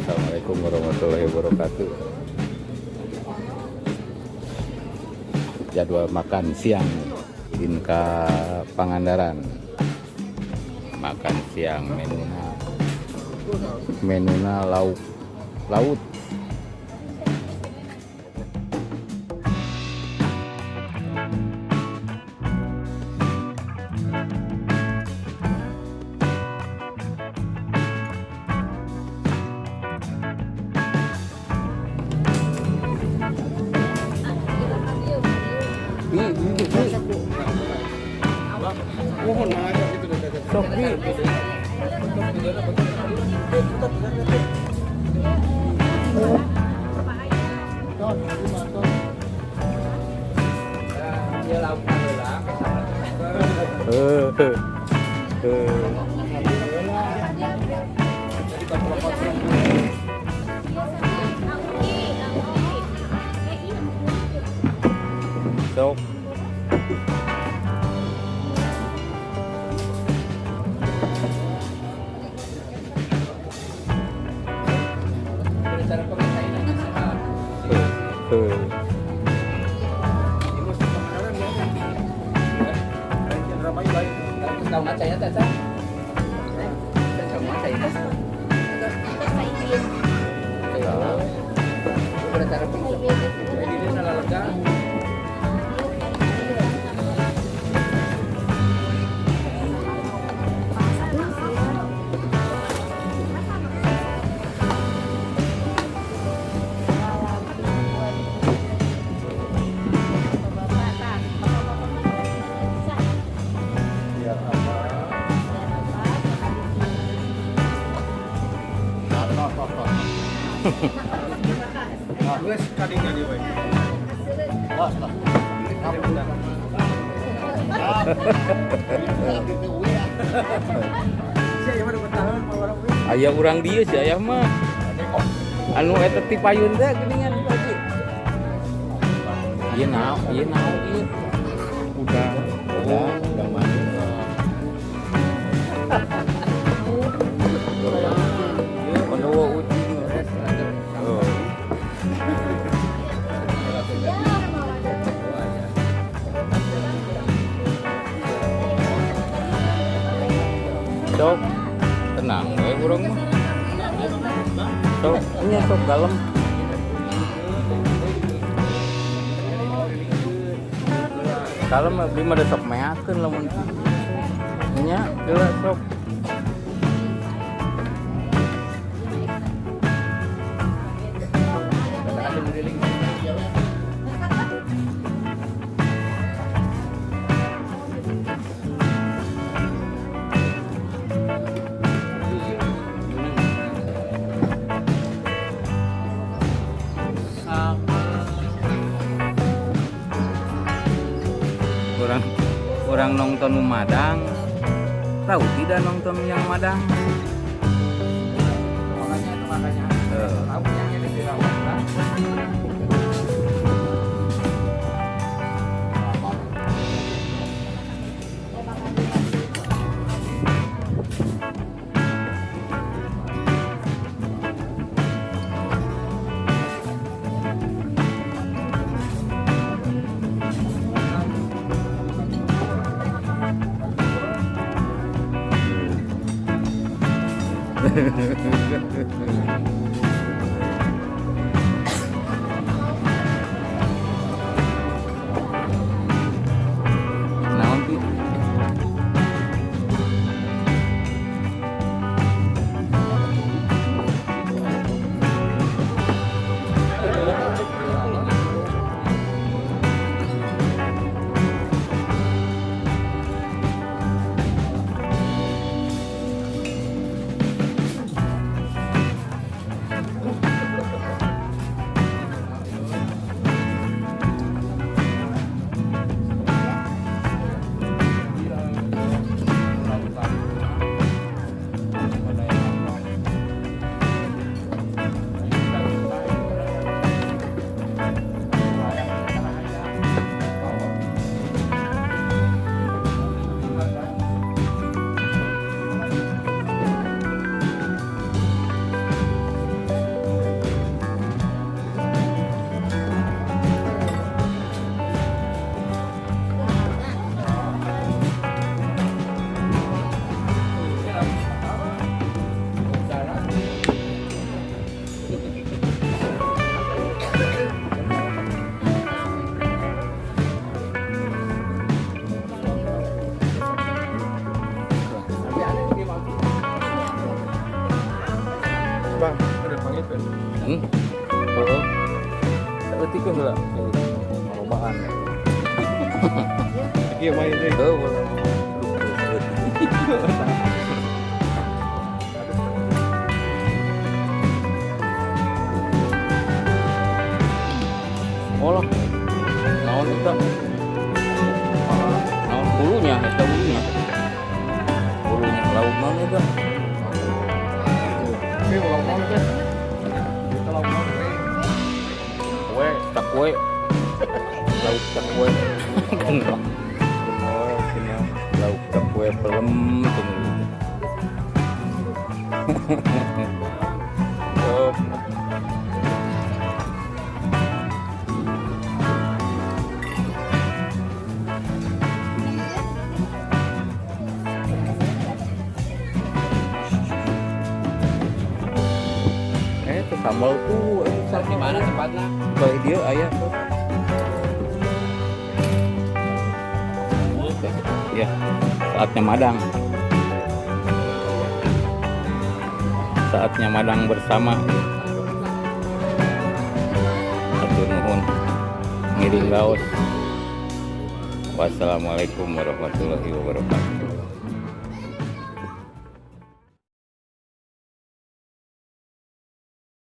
Assalamualaikum warahmatullahi wabarakatuh. Jadwal makan siang Inka Pangandaran. Makan siang menuna menuna lauk laut. Sok bi. Eh, eh. Sok. Eh, eh. Aya urang dieu sih aya mah. Anu eta ti payun teh geuningan tadi. Ieu naon, ieu naon ieu. Udah. Udah manis. Ieu ono ucing. Oh. Sok tenang we urang mah. Sok nya sok kalem. Kalem abdi mah da sok meakeun lamun nya geula sok. Orang orang nonton nu Madang. Tahu tidak nonton yang Madang? Eh. Naon Pi? Dugikeun heula. Lobaan. Iya main deh. Tuh, aduh. Oh lah, naon eta? Naon bulunya, eta bulunya. Bulunya lauk naon eta? Ini ulang tahun teh. Kita ulang tahun teh. Kue, cakwe. Lauk cakwe. Kenal. Oh, kenal. Lauk cakwe pelem cenah gitu. Oh. Itu sambal tuh, itu sambal. Di mana tempatnya? Bagi dia ayah tuh. Oke. Ya, saatnya madang. Saatnya madang bersama. Hatur nuhun. Ngiring raos. Wassalamualaikum warahmatullahi wabarakatuh.